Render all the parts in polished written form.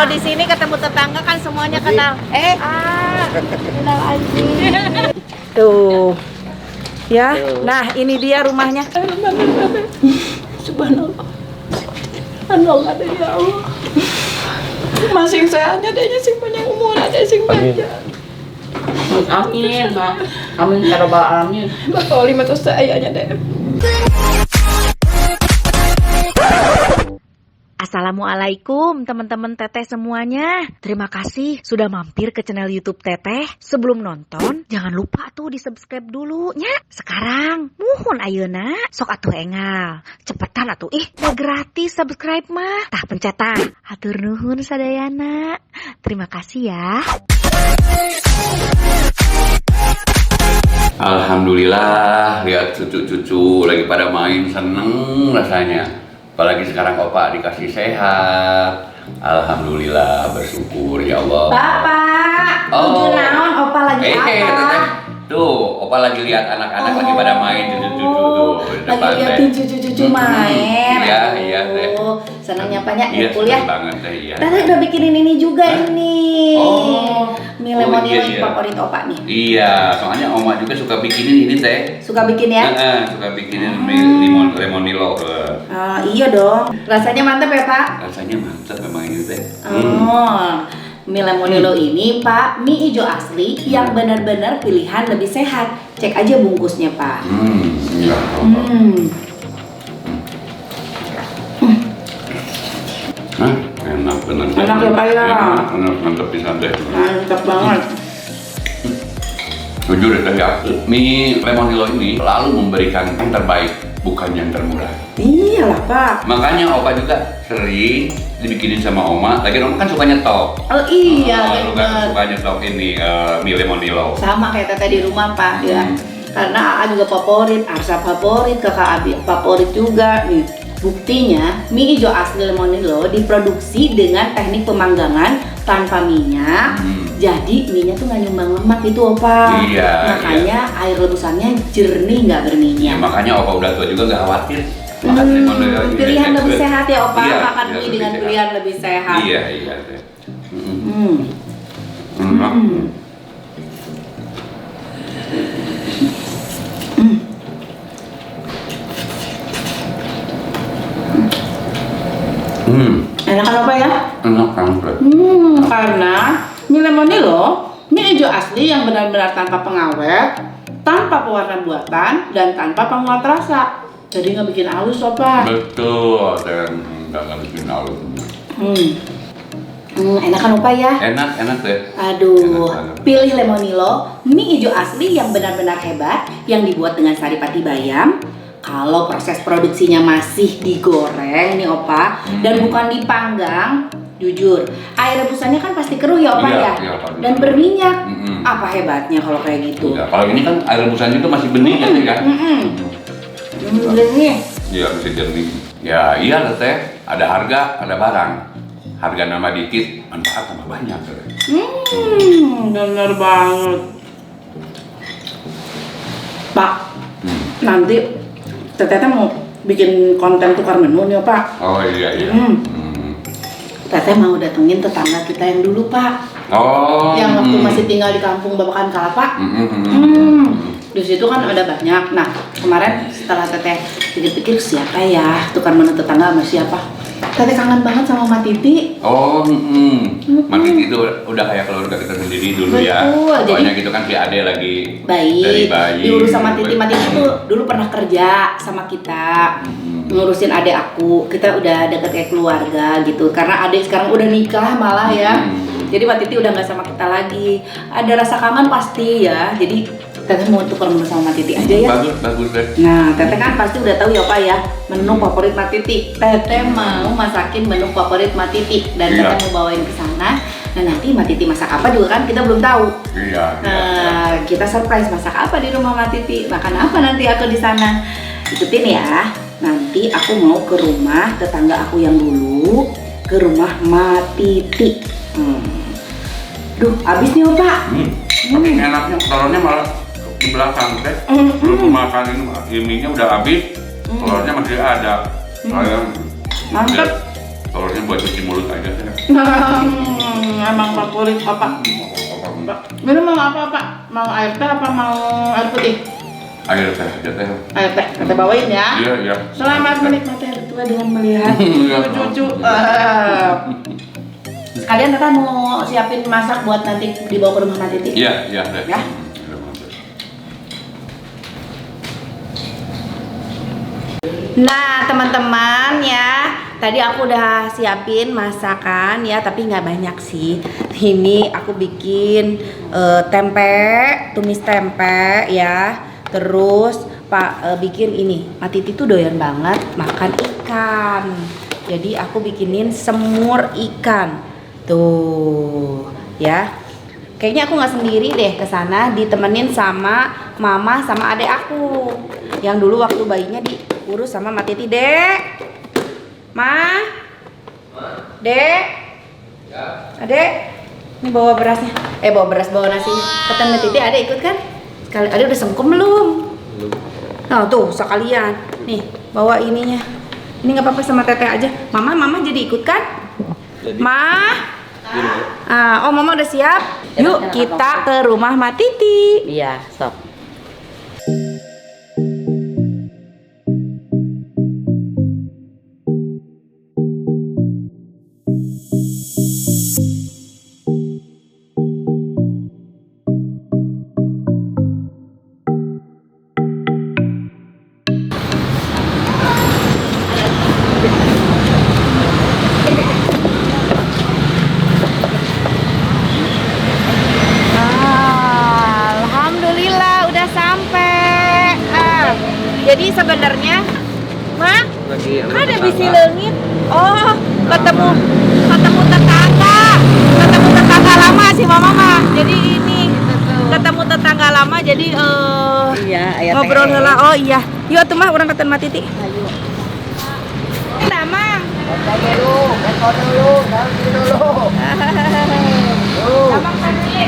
Kalau di sini ketemu tetangga kan semuanya kenal. Kenal anjing. Tuh. Ya. Nah, ini dia rumahnya. Subhanallah. Allah ada ya Allah. Masing sehatnya deh sing panjang umur ada sing panjang. Amin, Mak. Amin ya rabbal alamin. Bakal lima terus ayahnya deh. Assalamualaikum teman-teman Teteh semuanya. Terima kasih sudah mampir ke channel YouTube Teteh. Sebelum nonton, jangan lupa tuh di subscribe dulu nya. Sekarang, muhun ayeuna sok atuh engal. Cepetan atuh ih, mau gratis subscribe mah. Tah pencet tah. Hatur nuhun sadayana. Terima kasih ya. Alhamdulillah, lihat cucu-cucu lagi pada main seneng rasanya. Apalagi sekarang Opa dikasih sehat. Alhamdulillah, bersyukur ya Allah. Bapak, Oh. tujuh naon Opa lagi apa? Teteh. Tuh, Opa lagi lihat anak-anak lagi pada main cucu-cucu tuh. Di Lagi depan, liatin Teh. cucu-cucu main. Iya, iya, Teh. Aduh, senangnya banyak Iya, kumpul ya. seneng banget Teh, iya. Teteh udah bikinin ini juga ini. Oh. Mie lemonilo Oh, iya, iya. favorit Opa nih. Iya, soalnya Oma juga suka bikinin ini Teh. Suka bikin ya? Heeh, suka bikinin mie lemonilo. Ah, iya dong. Rasanya mantep ya, Pak? Rasanya mantap memang ini Teh. Oh. Mie lemonilo ini, Pak, mie hijau asli yang benar-benar pilihan lebih sehat. Cek aja bungkusnya, Pak. Iya. Hah, enak bener. Enak ya, Pak, ya? Enak, enak, mantap pisan teh. Mantap banget. Jujur ya Teh ya, mie lemonilo ini selalu memberikan yang terbaik, bukan yang termurah. Iyalah, Pak. Makanya Opa juga sering dibikinin sama Oma. Lagi Oma kan suka nyetok. Oh iya, Oh, bener. suka nyetok ini mie lemonilo. Sama kayak Teteh di rumah, Pak, ya. Karena AA juga favorit, Arsa favorit, Kakak Abi favorit juga nih. Buktinya, mie hijau asli lemonilo diproduksi dengan teknik pemanggangan tanpa minyak. Jadi mie-nya tuh nggak nyumbang lemak gitu, Opa. Iya, Makanya air rebusannya jernih nggak berminyak. Ya, makanya Opa udah tua juga nggak khawatir makan lemonilo ini. Pilihan lebih sehat ya, Opa. Iya, Makan iya, mie lebih dengan sehat. pilihan lebih sehat. Iya, iya, Teh. Enak kan, Opa ya? Enak banget. Karena mie lemonilo, mie hijau asli yang benar-benar tanpa pengawet, tanpa pewarna buatan, dan tanpa penguat rasa. Jadi nggak bikin halus, Opa. Betul, dan nggak bikin halus. Enak kan, Opa ya? Enak, enak deh. Aduh, Enak banget. pilih lemonilo, mie hijau asli yang benar-benar hebat, yang dibuat dengan saripati bayam. Kalau proses produksinya masih digoreng nih, Opa, dan bukan dipanggang, jujur, air rebusannya kan pasti keruh ya, Opa Iya, ya, iya, pasti. dan berminyak. Apa hebatnya kalau kayak gitu? Iya, kalau ini kan air rebusannya itu masih bening ya, Teh, kan? Bening. Iya, masih jernih. Ya, iya lah, Teh. Ada harga, ada barang. Harga nama dikit, manfaat tambah banyak, Teh. Bener banget. Pak, nanti Teteh mau bikin konten tukar menu nih, Pak. Oh iya, iya. Teteh mau datengin tetangga kita yang dulu, Pak. Oh. Yang waktu masih tinggal di kampung Babakan Kalapa. Di situ kan ada banyak. Nah, kemarin setelah Teteh pikir-pikir siapa ya tukar menu tetangga sama siapa. Teteh kangen banget sama Ma Titi. Oh, Ma Titi itu udah kayak keluarga kita sendiri dulu ya. Betul, jadi Pokoknya gitu kan si Ade lagi baik. Dari bayi. Diurus sama Titi. Ma Titi tuh dulu pernah kerja sama kita. Ngurusin adek aku. Kita udah deket kayak keluarga gitu. Karena adek sekarang udah nikah malah ya. Jadi Ma Titi udah nggak sama kita lagi. Ada rasa kangen pasti ya. Jadi Teteh mau tukar menu sama Ma Titi aja ya. Bagus, bagus deh. Nah, Teteh kan pasti udah tahu ya, Pak ya, menu favorit Ma Titi. Teteh mau masakin menu favorit Ma Titi dan Iya. Teteh mau bawain ke sana. Nah, nanti Ma Titi masak apa juga kan kita belum tahu. Iya, iya. Nah, kita surprise masak apa di rumah Ma Titi, makan apa nanti aku di sana. Ikutin ya. Nanti aku mau ke rumah tetangga aku yang dulu, ke rumah Ma Titi. Duh, habis nih, Opa. Tapi enaknya telurnya malah di belakang, Teh. Belum makan ini, mie-nya udah habis, telurnya masih ada. Mantap. Telurnya buat cuci mulut aja sih. Emang favorit Papa. Minum mau apa, Pak? Mau air teh apa mau air putih? Air teh aja teh. Air teh, kita bawain ya. Iya, iya. Selamat menikmati hari tua dengan melihat cucu. Sekalian Teteh mau siapin masak buat nanti dibawa ke rumah Mak Titi. Iya, iya. Ya. Nah, teman-teman ya, tadi aku udah siapin masakan ya, tapi nggak banyak sih. Ini aku bikin tempe, tumis tempe ya. Terus Pak bikin ini, Mak Titi tuh doyan banget makan ikan. Jadi aku bikinin semur ikan. Tuh, ya. Kayaknya aku nggak sendiri deh ke sana, ditemenin sama mama sama adek aku. Yang dulu waktu bayinya diurus sama Mak Titi, Dek. Ma? Dek? Ya. Adek? Ini bawa berasnya. Bawa beras, bawa nasinya. Kata Mak Titi, adek ikut kan? Sekali, adek udah sengkem belum? Belum. Nah, tuh sekalian. Nih, bawa ininya. Ini nggak apa-apa sama Teteh aja. Mama, mama jadi ikut kan? Jadi. Ma? Ah, oh, mama udah siap? Yuk kita ke rumah Mak Titi. Iya, stop. Jadi sebenarnya, Ma, ada bisi leungit. Oh, ketemu tetangga, ketemu tetangga lama sih mama mah. Jadi ini ketemu tetangga lama, jadi iya, ngobrol heula. Oh iya, yuk atuh mah urang ka Mak Titi. Ayo. Damang. Dulu, dulu. Damang tadi.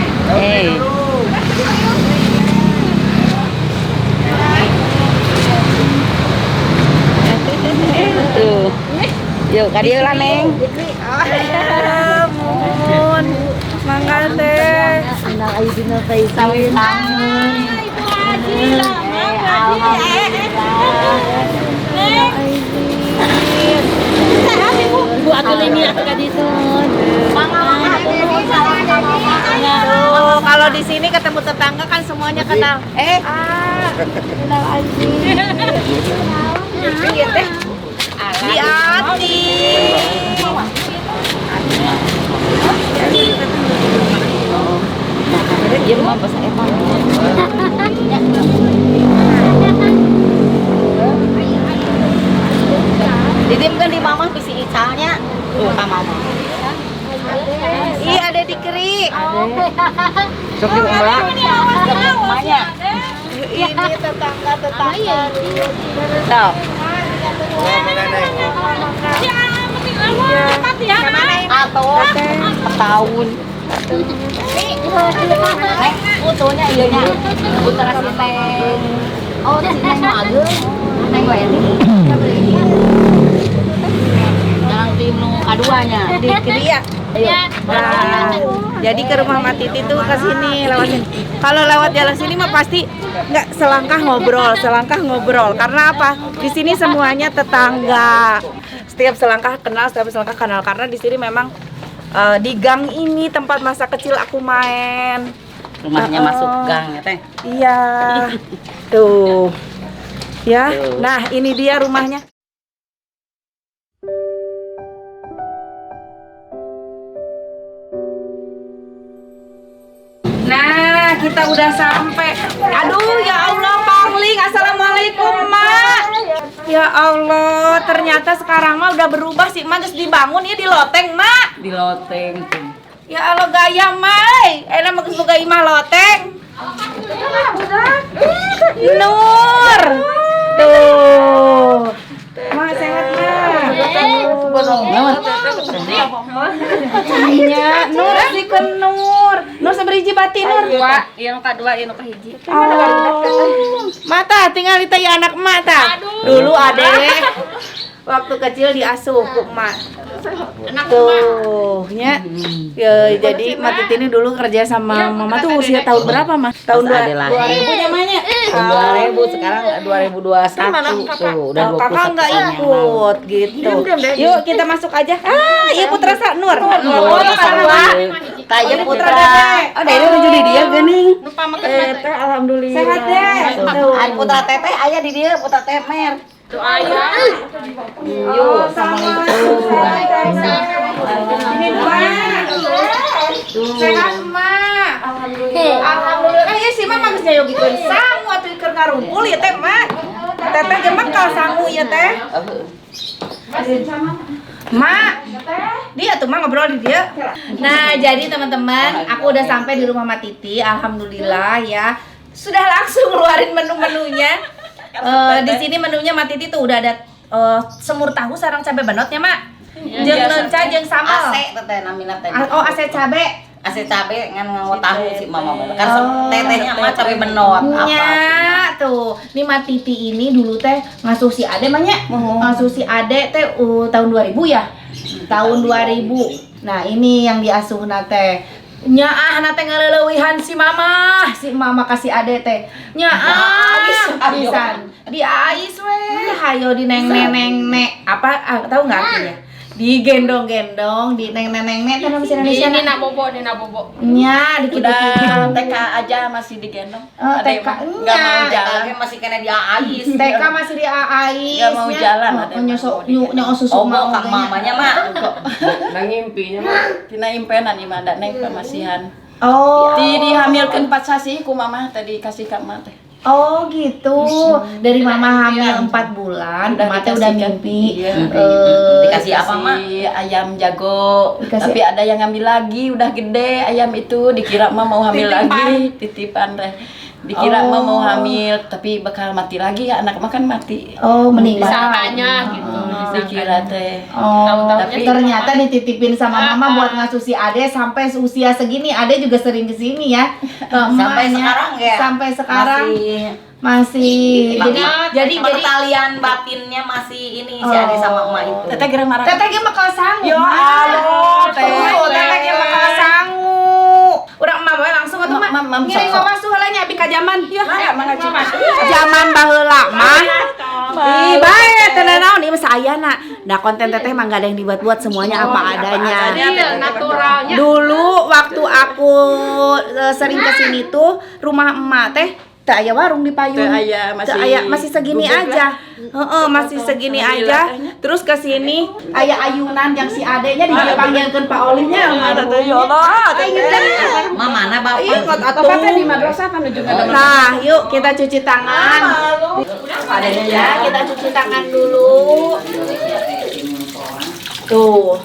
Tuh. Yuk, ka dieu lah, Neng. Mun. Mangga teh. Undang ayu dina teh sami. Ibu Haji, Alhamdulillah. Sehat Ibu. Bu atuh ini atuh ka ditu. Mangga mangga. Tuh, kalau di sini ketemu tetangga kan semuanya kenal. Kenal Aji. Iya teh. Di Ati. Iya mah bahasa emang. Didim kan di mama bisi icalnya. Tuh ka mama. Iya ada di keri. Sok di mbak. Banyak. Ini tetangga-tetangga. Tuh. Tahun. Neng, utuhnya iya nya. Putra si Neng. Oh, si Neng mah ageung. Neng Weni. Jalan tim nu kaduanya. Di kiri ya. Nah, jadi ke rumah Mak Titi tuh ke sini lewat sini. Kalau lewat jalan sini mah pasti nggak selangkah ngobrol, Karena apa? Di sini semuanya tetangga. Setiap selangkah kenal, setiap selangkah kenal. Karena di sini memang di gang ini tempat masa kecil aku main. Rumahnya masuk gang ya teh. Iya. Tuh. Ya. Tuh. Nah, ini dia rumahnya. Nah, kita udah sampai. Aduh, ya Allah, Pangling. Assalamualaikum, Mak. Ya Allah, ternyata sekarang mah udah berubah sih, Mak. Terus dibangun ya di loteng, Mak. Di loteng tuh. Ya Allah, gaya, Mai. Enak mah geus boga imah loteng. Nur. Tuh. Mak sehat, Mak. Iya, Nur sih ke Nur. Nur seberiji bati Nur. Dua, ieu nu kadua, ieu nu kahiji. Oh. Mata tinggal di anak emak ta. Dulu adek waktu kecil diasuh ku emak. Sehat. Tuh, nya. Ya, jadi Mak Titi ini dulu kerja sama Mama tuh usia tahun berapa, Mas? Tahun Pas Ade lahir. 2000 namanya. Tahun 2000, sekarang 2021 tuh, udah 21 Kakak nggak tahun yang lalu. ikut gitu. Yuk kita masuk aja. Ah, iya Putra Sa Nur. Nur, Taya Putra Putra. Dede. Oh, Dede udah jadi dia geuning. Teteh alhamdulillah. Sehat deh. Tuh. Ari putra teteh aya di dieu, putra temer. Tuh ayah. Yuk, assalamualaikum. Ini dua. Sehat, Mak. Alhamdulillah. Alhamdulillah. Eh, ieu si Mak mah geus nyayogikeun sangu atuh keur ngarumpul ieu teh, Mak. Teteh ge mekal sangu ieu teh. Mak, dia tuh Mak ngobrol di dia. Nah, jadi teman-teman, aku udah sampai di rumah Mak Titi, alhamdulillah ya. Sudah langsung ngeluarin menu-menunya. Di sini menunya Mak Titi tuh udah ada semur tahu sareng cabe benotnya, Mak. Jeung leunca jeung sambal. AC teteh namina teh. Oh, AC cabe. AC cabe ngan nganggo tahu si mama mah. Kan tetehnya mah cabe benot apa. Nya tuh, nih Mak Titi ini dulu teh ngasuh si Ade mah nya. Ngasuh si Ade teh tahun 2000 ya. Tahun 2000. Nah, ini yang diasuh teh. Nyaah na teh ngaleuwihan si mama, si mama kasih Ade teh. Nyaah pisan. Di ais we, hayo di neng neng neng nek. Apa ah, tahu nggak artinya? Digendong-gendong, di neng neng neng nek teh bahasa Indonesia. Ini nak bobo, ini nak bobo. Nya, dikit Udah TK aja masih digendong. Oh, Adek TK mah nggak mau nya. jalan. TK masih kena dia ais. TK masih di ais. Nggak mau jalan, ada yang Nyosok mau digendong. nyok susu Oh, mau kak mamanya mah. Nang ngimpinya mah. Tina impenan ieu mah da neng pamasihan. Oh. Di dihamilkeun 4 sasih ku mama tadi kasih ka emak teh. Oh gitu. Dari mama hamil 4 bulan, Udah emak teh udah dikasihkan. mimpi. Iya. Dikasih apa, Mak? Ayam jago. Dikasih- Tapi ada yang ngambil lagi, udah gede ayam itu dikira mah mau hamil lagi, titipan teh. Dikira mah mau hamil, tapi bakal mati lagi ya anak mah kan mati. Oh, meninggal. Disangkanya gitu. Dikira teh. Oh, Tapi- ternyata dititipin sama mama buat ngasuh si Ade sampai usia segini. Ade juga sering kesini ya. Ke Sampai emaknya. sekarang ya. Sampai sekarang Masih masih. Jadi pertalian batinnya masih ini si Ade sama emak itu. Teteh gerang marah. Teteh ge bakal sangu. Ya Allah, teh. Tuh, teteh ge bakal sangu. Urang emak bae langsung atuh mak. Mam, mam, Ngiring sok, sok. mama heula nya abi ka jaman. Ya. Mangga, Jaman baheula mah. Ih, bae teh naon ieu mah saayana. Nah, konten teteh mah nggak ada yang dibuat-buat, semuanya apa adanya. Iya, naturalnya. Dulu waktu aku sering kesini tuh rumah emak teh teu aya warung di payun. Teu aya, masih Teu aya, masih segini gubuk aja. Heeh, masih segini aja. Terus ke sini aya ayunan yang si adenya dipanggilkeun Pak Olinya. Ya Allah, Teteh. Ma mana bapak? Iya, ngot atuh. Bapak teh di madrasah kan ujungnya ada Nah, yuk kita cuci tangan. Ya, kita cuci tangan dulu. Tuh.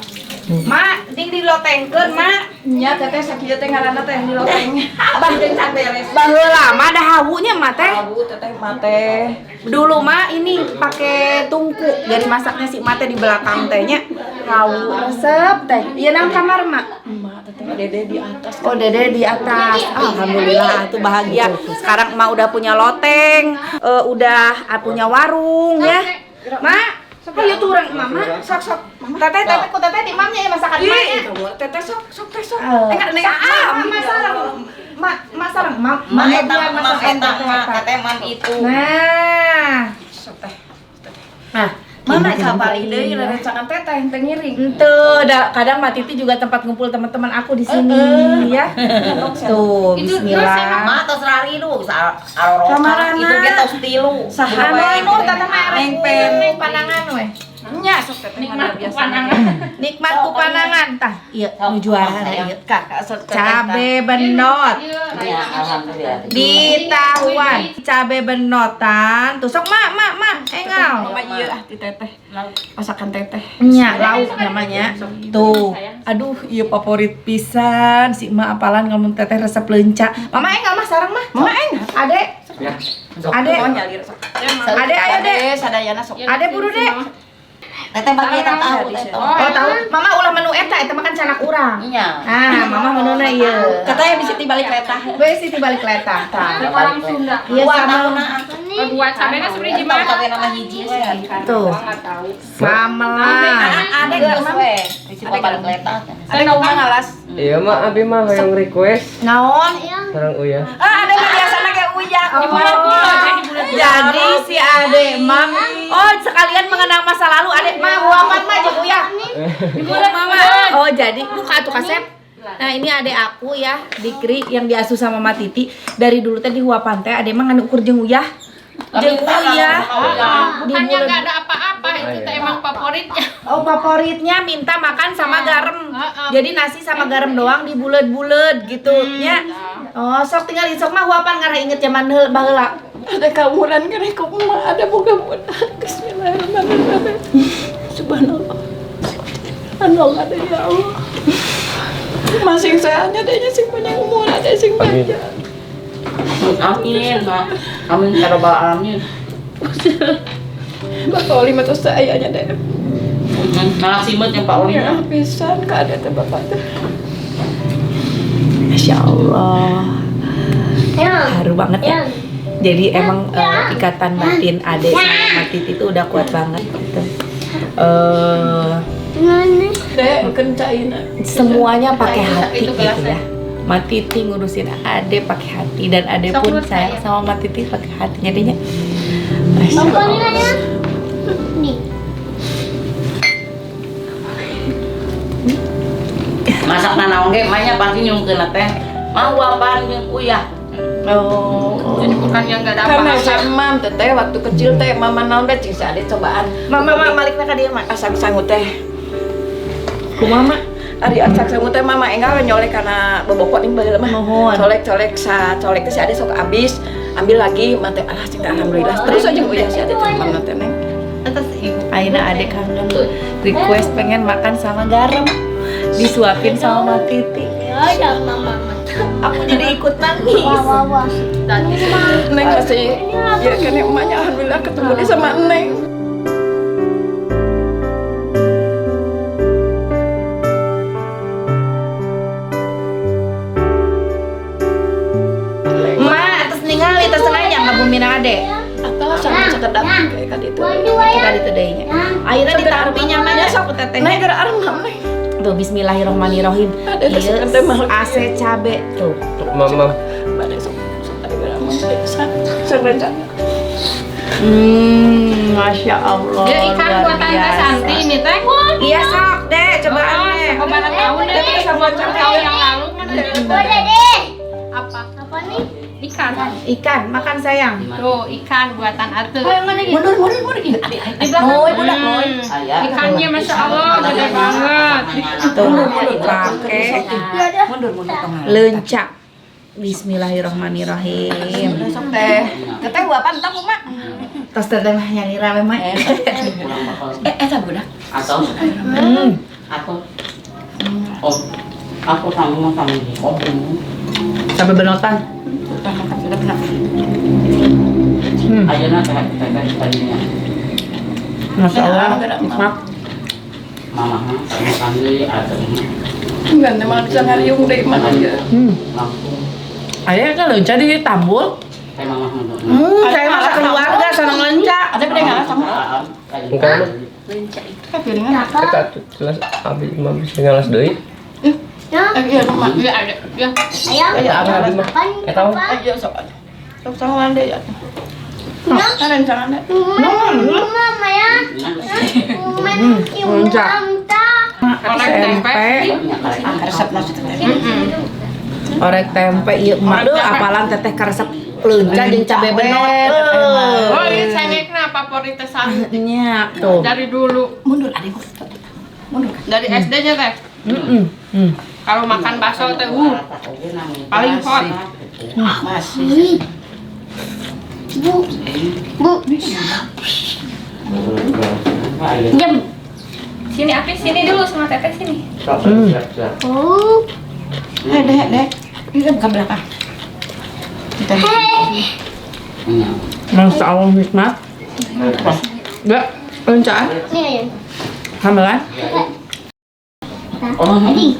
Mak, ding dilotengkeun, Mak. Nya teteh sakieu teh ngaranna teh di loteng. Abah jeung can beres. Baheula mah ada hawunya mah teh. Tahu teteh mah teh. Dulu mah ini pakai tungku. Jadi masaknya si emak teh di belakang tehnya. Hawu resep teh. Iya nang kamar, Mak. Emak teteh dede di atas. Oh, dede di atas. Alhamdulillah, tuh bahagia. Sekarang emak udah punya loteng, udah punya warung ya. Mak, ayo tuh orang mama. Sok sok. Teteh, teteh, ku teteh di mamnya ya masakan emaknya. Teteh sok sok teh sok. Eh, Eh kan neng mak sareng. Mak, mak sareng, mak, Mak mak eta, bagian mak masakan eta, teteh mak eta. teteh mam itu. Nah, Sok teh. nah, Mana kapal deui rerencangan teteh teu ngiring. Ente, kadang Mak Titi juga tempat ngumpul teman-teman aku di sini ya. Tuh, bismillah. Mak tos raridu aroroka Kamarana. itu ge tos tilu. Saha Anu we? Nur teteh mah Neng erek pen. panangan we. Nya sok teteh mana biasa. Nikmat ku panangan tah. Iya, nu juara ieu. Kak, sok teteh. Cabe benot. Ya, alhamdulillah. Di tahuan cabe benotan. Tuh sok mak mak mak engal. Mama ieu ah ti teteh. Masakan teteh. Nya lauk namanya. Tuh. Aduh, ieu favorit pisan si emak apalan ngomong teteh resep leunca. Mama engal mah sareng mah. Mama engal. Ade. Ya. Ade. Oh, nyalir sok. Ade ayo dek. Ade sadayana sok. Ade buru dek. Teteh bagi eta tahu teh. Oh, tahu. Mama ulah menu eta, eta makan canak urang. Iya. Ah, mama menuna ieu. Katanya bisa dibalik letah. Beuh sih dibalik letah. Tah. Orang Sunda. Iya sama. Dua cabena sebenarnya Tahu kabeh nama hiji we. Tuh. Samelan. Ada geus we. Bisi balik letah. Ada kamu ngalas. Iya mah abi mah hoyong request Naon? sareng Uya. Ah, ada mah biasana kayak uyak. Jadi si Ade mah, oh sekalian mengenang masa lalu Ade mah huapan mah jeung Uya. Mama. Oh jadi buka tuh kasep. Nah ini adek aku ya, Dikri yang diasuh sama Mama Titi dari dulu teh di huapan teh Ade mah ngan ukur jeung Uyah. Jeung Uyah. Bukannya nggak ada apa-apa, itu teh emang favoritnya. Oh favoritnya minta makan sama garam. Jadi nasi sama garam doang dibulet-bulet gitu nya. Oh sok tinggal sok mah huapan ngarah inget zaman baheula. Ada kamuran kan kumaha ada boga budak. Bismillahirrahmanirrahim. Subhanallah. Subhanallah ada ya Allah. Masing sayangnya adanya sing banyak umur, ada sing banyak. Amin, Mak. Amin ya rabbal alamin. Bapak Oli mah tos ayahnya deh. Malah simet yang Pak Oli. Ya pisan ka ada teh bapak teh. Masya Allah. Haru banget ya. Jadi emang ikatan batin Ade sama Mama Titi itu udah kuat banget gitu. Semuanya pakai hati gitu ya. Mama Titi ngurusin Ade pakai hati dan Ade pun sayang sama Mama Titi pakai hatinya adenya. Masya Allah. Masak nanaon ge mah pasti nyungkeun teh. Mah huapan jeung Uyah. Oh, jadi bukan yang nggak ada apa-apa. Karena sama teteh waktu kecil teh mama naon teh cing ade cobaan. Mama mama malikna ka dieu mah asak sangu teh. Kumaha mah? Ari asak sangu teh mama enggal nyolek kana bobokot ning baheula mah. Colek-colek sa colek teh si ade sok abis, ambil lagi mah teh alah cing alhamdulillah. Terus aja uyah si ade teh mama teh neng. Atas ibu Aina ade kangen request pengen makan sama garam. Disuapin sama Mama Titi. Ya, mama. Aku jadi ikut nangis. Neng masih ya kan emaknya alhamdulillah ketemu dia sama Neng. Ma, terus ningali terus nanya ka bumina ade. Atau sama sekedap kayak kali itu. Kayak itu deh nya. Akhirnya ditampi nyaman sok teteh. Neng gara arem neng. Tuh bismillahirrahmanirrahim. Iya, AC cabe tuh. Mama. Masya Allah. Ya ikan buatan Teh Santi ini teh. Iya sok deh, cobaan deh. Kemana tahun deh? Tahun yang lalu mana deh. Apa? Apa nih? Ikan. Ikan, makan sayang. Tuh, ikan buatan Ate. Mundur, mundur, mundur. Di belakang. Budak, Ikannya Masya Allah, gede banget. Tuh, pakai mundur, mundur tengah. Lencak. Bismillahirrahmanirrahim. Sok teh. Teteh huapan tah kumaha? Tos teteh mah nyari rame mah. Eta budak. Atau aku. Oh, aku sama sama. Sampai benotan. Ayeuna teh teh tadinya. Masya Allah, nikmat. Mama mah makan deui atuh. Enggak, emang bisa ngariung deh mana ya. Ayah kan lenca di tambul. Saya masa keluarga sama lenca. Ada beda nggak sama? Enggak mah. Lenca itu kan piringan. Eta jelas abi mah bisa ngalas deui. Iya, mama. Iya ada. Ya. Ayah. Eta abi mah. Eta mah. Iya, sok. Sok sama deh ya. Kan rencananya. Mama ya. Lenca. Orek tempe. Resep nasi teteh. Orek tempe ieu mah. Aduh, apalan teteh karesep leunca jeung cabe benot. Oh, ini cengekna favorit Teh Santi. Nya tuh. Dari dulu. Mundur adek. Mundur. Dari SD-nya teh. Kalau makan bakso teh paling hot. Masih. Bu. Bu. Jam. Sini Api, sini dulu sama Teteh sini. Oh. Deh, deh. Ini kan ke belakang. Masya Allah nikmat. Enggak, lencaan. Nih. Hambalan?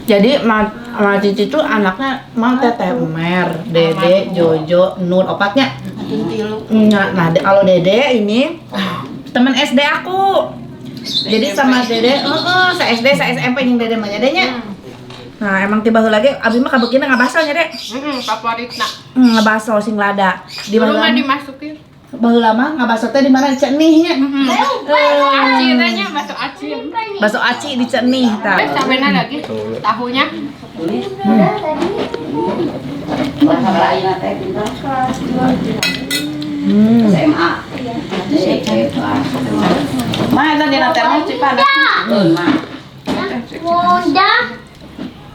Jadi Ma Cici tuh anaknya Ma Teteh Mer, Dede, Jojo, Nur, opatnya. Nah, kalau Dede ini teman SD aku. Jadi sama Dede, se SD, se SMP jeung Dede mah nya. Nah, emang tiba lagi abi mah kabekina ngabaso nya, Dek. Heeh, favoritna. Ngabaso sing lada. Di mana dimasukin? Baheula mah ngabaso teh di mana Cenih nya. Aci teh nya, bakso aci. Bakso aci di Cenih tah. Cabena lagi tahunya. SMA. Ma eta dina termos cipanas. Bunda.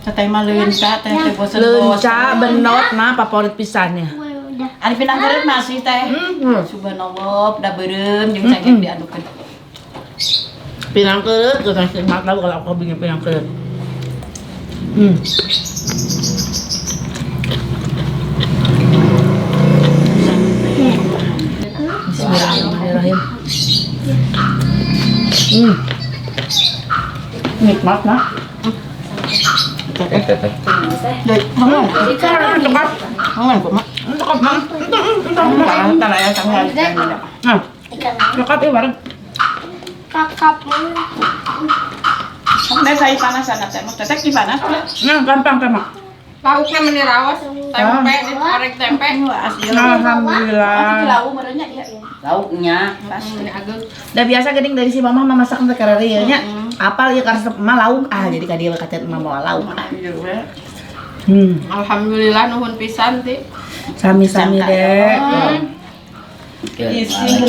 Teteh mah leunca teh teh bosen. Leunca benot mah favorit pisannya. Ari pinang keureut masih teh. Subhanallah, da beureum jeung cengek diadukeun. Pinang keureut geus nasi mak tahu kalau aku bikin pinang keureut. Bismillahirrahmanirrahim. Nikmat nah. Teteh. Kakap. Saya panas anak teh. Teteh di panas. Nah, gampang gampang. Lauknya meni rawas, tempe, orek tempe. Alhamdulillah. Lauk merenya ya. Lauknya pasti ageng. Udah biasa geuning dari si mama mah masak teh karena ieu nya. Apal ieu karesep emak lauk ah jadi ka dieu kacet emak mawa lauk. Alhamdulillah nuhun pisan ti. Sami-sami deh. Isi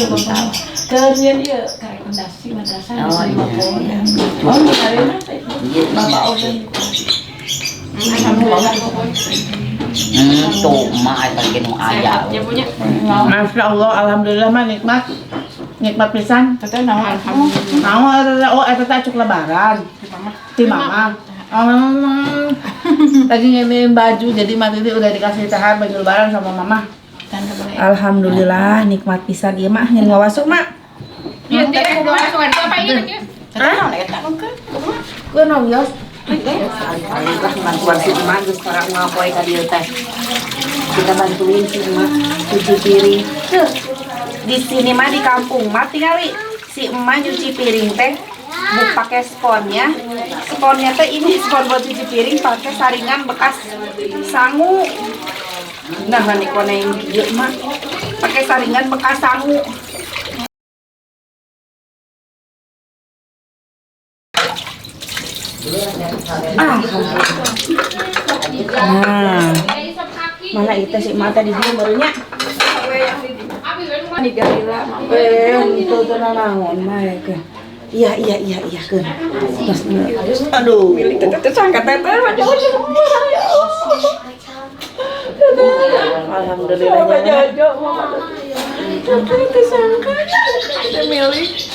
kalian ieu rekomendasi madrasah. Oh, iya. Oh, Bapak Oden. Tuh emak eta ge nu aya. Masya Allah, alhamdulillah mah nikmat. Nikmat pisan. Teteh naon? Naon oh eta teh acuk lebaran. Ti mama. Lagi nginiin baju jadi Mak Titi udah dikasih THR baju lebaran sama mama. Alhamdulillah nikmat pisan ieu mah nyen ngawasuk mak. Ieu teh ngawasukan apa ieu teh? Hah? Kunaon yos? Alhamdulillah bantuan si emak geus tara unggal poe ka dieu teh. Kita bantuin si emak cuci piring. Tuh, di sini mah di kampung mah tingali si emak nyuci piring teh bu pakai sponnya. Sponnya teh ini spon buat cuci piring pakai saringan bekas sangu. Nah, mani koneng ieu mah pakai saringan bekas sangu. Ah. Nah, mana itu sih mata di dieu barunya? Itu tuh naon mah ya. Iya keun. Aduh, Teteh sangka teteh mah jauh. Alhamdulillah.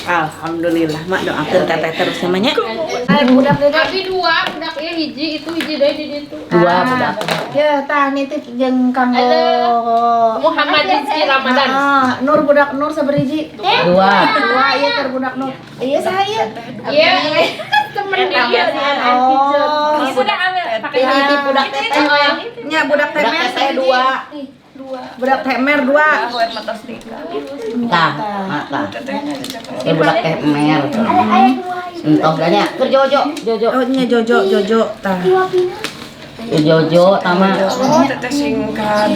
Alhamdulillah, mak doakeun teteh terus namanya. Budak tapi dua, budak ieu hiji, itu hiji deui di ditu. Dua budak. Ya, tah nitip jeung kanggo Muhammad Rizky Ramadan. Nur budak Nur sabariji? Dua. Dua ieu keur budak Nur. Ieu saha ieu? Iya, temen dia. Oh. Budak ambil pakai Ini budak teteh. Nya budak teh Budak teteh dua. Budak teh mer dua. Tah, tah. Eh budak teh mer. Entos nya keur Jojo, Jojo. Oh nya Jojo, Jojo tah. Jojo tama. Oh, teteh singkat.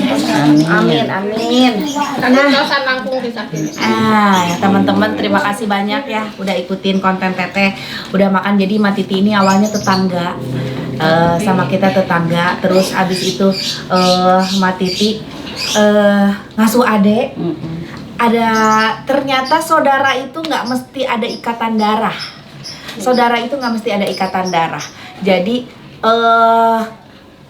Amin, amin. Nah, langkung pisan. Ah, ya teman-teman terima kasih banyak ya udah ikutin konten Teteh, udah makan. Jadi Ma Titi ini awalnya tetangga sama kita tetangga, terus abis itu Ma Titi ngasuh adek. Ada ternyata saudara itu nggak mesti ada ikatan darah. Saudara itu nggak mesti ada ikatan darah. Jadi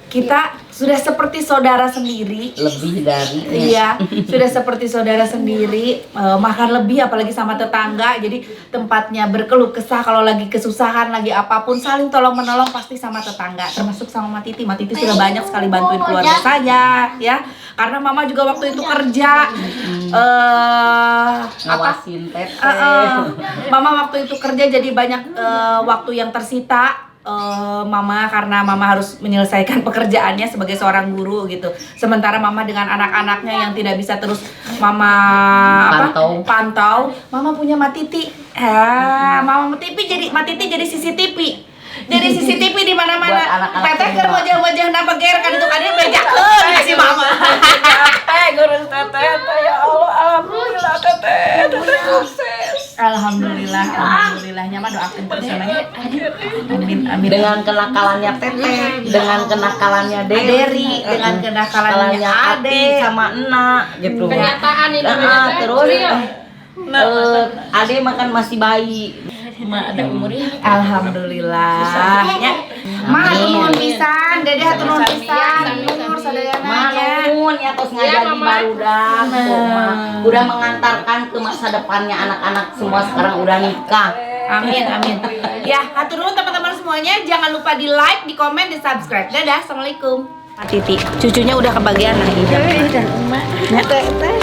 kita Sudah seperti saudara sendiri. Lebih dari. Iya, sudah seperti saudara sendiri, makan lebih apalagi sama tetangga. Jadi tempatnya berkeluh kesah kalau lagi kesusahan, lagi apapun saling tolong menolong pasti sama tetangga, termasuk sama Ma Titi. Ma Titi sudah banyak sekali bantuin keluarga saya, ya. Karena Mama juga waktu itu kerja apa? Ngawasin teteh. Mama waktu itu kerja jadi banyak waktu yang tersita Mama karena Mama harus menyelesaikan pekerjaannya sebagai seorang guru gitu. Sementara Mama dengan anak-anaknya yang tidak bisa terus Mama apa? Pantau. Pantau. Mama punya Matiti. Ah, Mama TV jadi Matiti jadi CCTV. Jadi CCTV di mana-mana. Buat anak-anak Teteh keur semua. wajah-wajah bager kan itu kan bejakeun ka si Mama. Capek ngurus teteh teh, ya Allah, alhamdulillah teteh teteh sukses. Alhamdulillah, alhamdulillah. Nya mah doakeun terus namanya. Amin, amin. Dengan kenakalannya teteh, dengan kenakalannya Deri, Deri, dengan kenakalannya kenakalannya Ati Ade. sama Ena gitu. Kenyataan ini Nah, ternyata. terus Real. Ade makan masih bayi. Mak ada umurnya. Alhamdulillah. Ya. Ma hatur nuhun pisan, Dede hatur nuhun pisan. Nur sadayana Ma nya. nuhun ya tos Ya, ngajadi Mama. barudak Ma. Udah mengantarkan ke masa depannya anak-anak semua sekarang udah nikah. Amin, amin. Ya, hatur nuhun teman-teman semuanya. Jangan lupa di like, di komen, di subscribe. Dadah, assalamualaikum. Titi, cucunya udah kebagian nah ini. Udah, emak. Teh, teh.